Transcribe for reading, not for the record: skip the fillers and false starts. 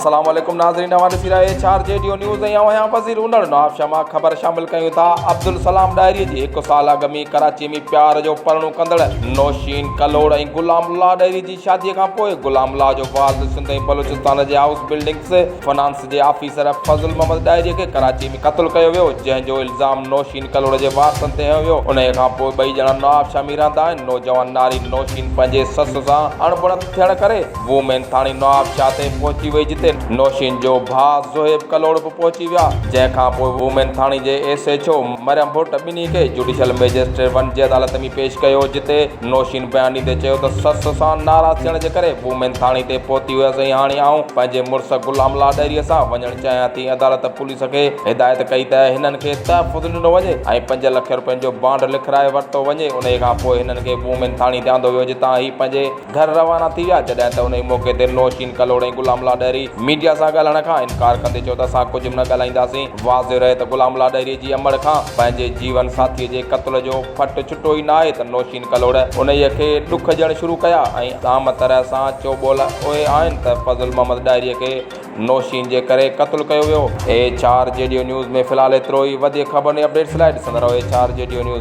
السلام عليڪم ناظرين اوهان ڏسي رهيا H R G D news ۽ آئون آهيان وزير انڙ نوابشاهه مان خبر شامل ڪيون ٿا عبدالسلام ڏاهري جي هڪ سال اڳ ۾ ڪراچي ۾ پيار جو پرڻو ڪندڙ نوشين ڪلهوڙ ۽ غلام الله ڏاهري جي شادي کان پوء غلام الله جو والد سنڌ ۽ بلوچستان جي هائوس بلڊنگس فنانس جي آفيسر فضل محمد ڏاهري کي ڪراچي ۾ قتل ڪيو ويو جنهن جو الزام نوشين ڪلهوڙ جي وارثن تي هنيو ويو انهي کان پوء ٻئي ڄڻا نوابشاهه ۾ رهندا آهن نوجوان ناري نوشين پنهنجي سس سان اڻبڻت ٿيڻ ڪري وومين ٿاڻي نوابشاهه تي پهچي وئي جتي نوشين جو ڀاء زوهيب ڪلوڙ به پهچي ويا جنهن کان پوء وومين ٿاڻي جي S H O Maryam Bhatt ٻنهي کي جوڊيشل مئجسٽريٽ ون جي عدالت ۾ پيش ڪيو جتي نوشين بيان ڏيندي چيو ته سس سان ناراض ٿيڻ جي ڪري وومين ٿاڻي تي پهتي هيس ۽ هاڻي آئون پنهنجي مڙس غلام الله ڏهري سان وڃڻ چاهيان ٿي عدالت پوليس کي هدايت ڪئي ته هنن کي تحفظ ڏنو وڃي ۽ 5 لک روپين جو بانڊ لکرائي ورتو وڃي انهي کان پوء هنن کي وومين ٿاڻي تي آندو ويو جتان هي پنهنجي گهر روانا ٿي ويا، جڏهن ته انهي موقعي تي نوشين ڪلهوڙ ۽ غلام الله ڏهري ميڊيا سان ڳالهائڻ کان انڪار ڪندي چيو ته اسان ڪجهه به نه ڳالهائينداسين، واضح رهي ته غلام الله ڏهري جي امڙ کان پنهنجي جيون ساٿي جي قتل جو ڦٽ ڇٽو ئي ناهي ته نوشين ڪلهوڙ انهي کي ڏک ڏيڻ شروع ڪيا ۽ عام طرح سان چوٻول اهي آهن ته فضل محمد ڏاهري کي نوشين جي ڪري قتل ڪيو ويو. H R G D news ۾ في الحال ايترو ئي، وڌيڪ خبرن ۽ اپڊيٽس لاء ڏسندا رهو H R G D news.